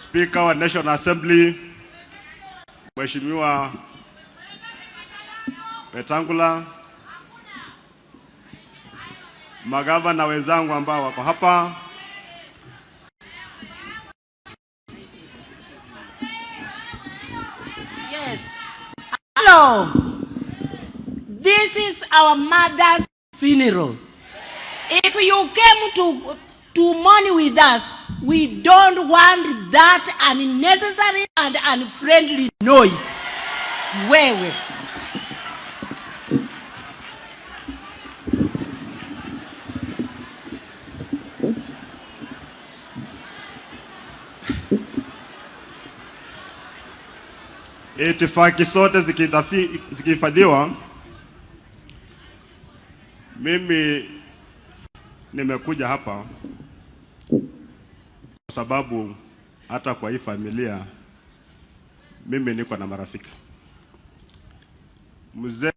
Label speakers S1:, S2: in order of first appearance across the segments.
S1: Speaker wa National Assembly Mheshimiwa Wetangula, magavana wenzangu ambao wako hapa,
S2: Yes. Hello. This is our mother's funeral. If you came to mourn with us, we don't want that unnecessary and unfriendly noise. Wewe.
S1: Itifaki zote zikihifadhiwa, mimi nimekuja hapa kwa sababu hata kwa hii familia mimi niko na marafiki. Mzee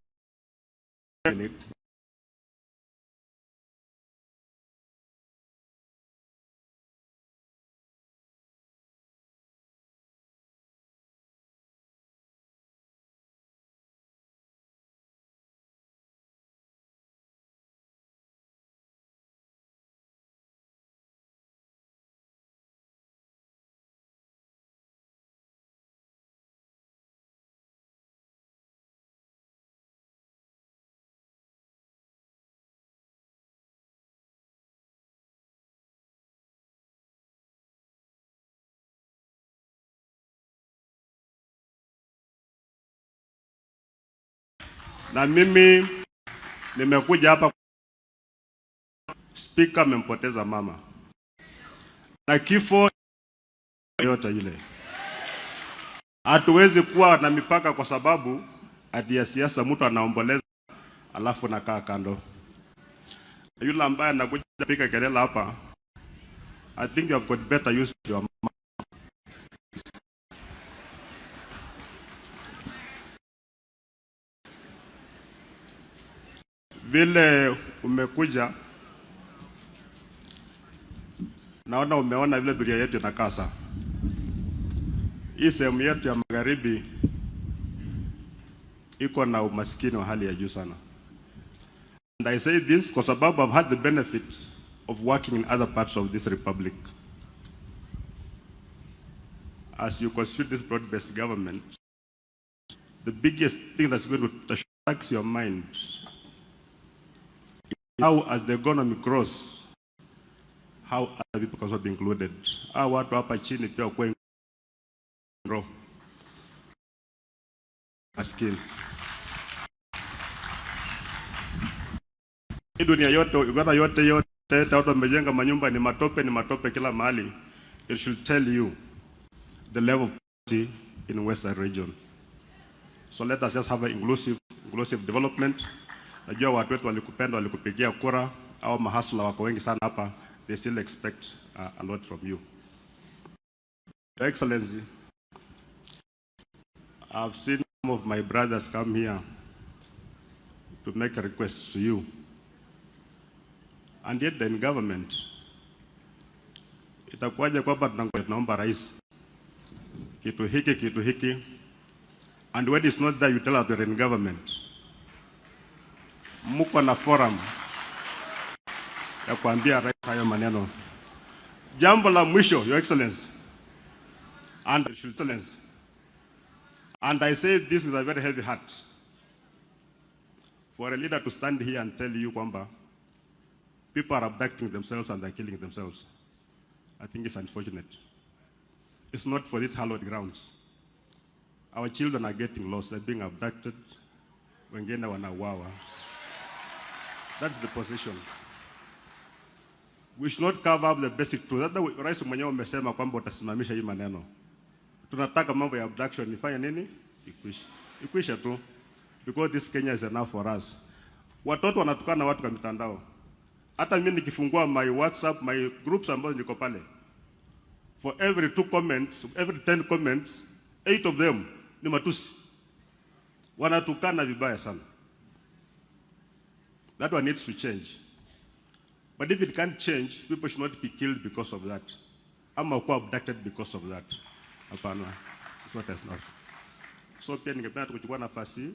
S1: na mimi nimekuja hapa. Spika amempoteza mama na kifo yote ile, hatuwezi kuwa na mipaka kwa sababu ati ya siasa, mtu anaomboleza alafu nakaa kando. Yule ambaye anakuja piga kelele hapa, I think you have got better use of your money. Vile umekuja naona umeona vile dunia yetu inakaa. Hii sehemu yetu ya magharibi iko na umaskini wa hali ya juu sana. And I say this kwa sababu I've had the benefit of working in other parts of this republic. As you constitute this broad-based government, the biggest thing that's going to tax your mind how, as the economy grows, how other people can also be included. Hao watu hapa chini pia kwa grow. Maskini. Hii dunia yote, Uganda yote yote, watu wamejenga manyumba ni matope kila mahali. It should tell you the level of poverty in Western region. So let us just have an inclusive development. Najua watu wetu walikupenda, walikupigia kura, au mahustler wako wengi sana hapa, they still expect a lot from you. Your Excellency, I've seen some of my brothers come here to make a request to you. And yet they're in government. Itakuwaje kwamba tunaomba rais kitu hiki kitu hiki, and when it's not there you tell us you're in government. Mko na forum ya kuambia rais hayo maneno. Jambo la mwisho, Your Excellency, and Excellency, and I say this with a very heavy heart, for a leader to stand here and tell you kwamba people are abducting themselves and they're killing themselves, I think it's unfortunate. It's not for these hallowed grounds. Our children are getting lost, they're being abducted, wengine wanauawa. That's the position. We should not cover up the basic truth. Hata rais mwenyewe amesema kwamba utasimamisha hii maneno. Tunataka mambo ya abduction ifanye nini? Ikwishe. Ikwishe tu. Because this Kenya is enough for us. Watoto wanatukana watu kwa mitandao. Hata mimi nikifungua my WhatsApp, my groups ambazo niko pale, for every 2 comments, every 10 comments, 8 of them ni matusi. Wanatukana vibaya sana. That one needs to change. But if it can't change, people should not be killed because of that. Ama kuwa abducted because of that. Hapana, it's not enough. So pia ningependa kuchukua nafasi hii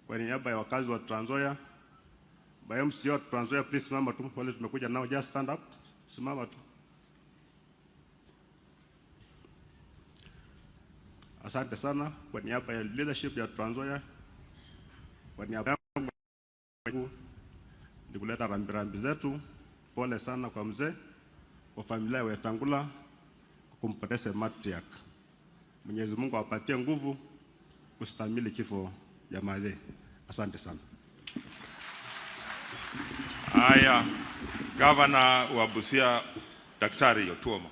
S1: kwa niaba ya wakazi wa Trans Nzoia, by MCA wa Trans Nzoia, please simama tu, wale tumekuja nao, just stand up, simama tu. Asante sana kwa niaba ya leadership ya Trans Nzoia, kwa niaba yangu ni kuleta rambirambi zetu. Pole sana kwa mzee, kwa familia ya Wetangula kwa kumpoteza matriarch. Mwenyezi Mungu awapatie nguvu kustahimili kifo ya madhe. Asante sana.
S3: Haya, gavana wa Busia, Daktari Otuoma.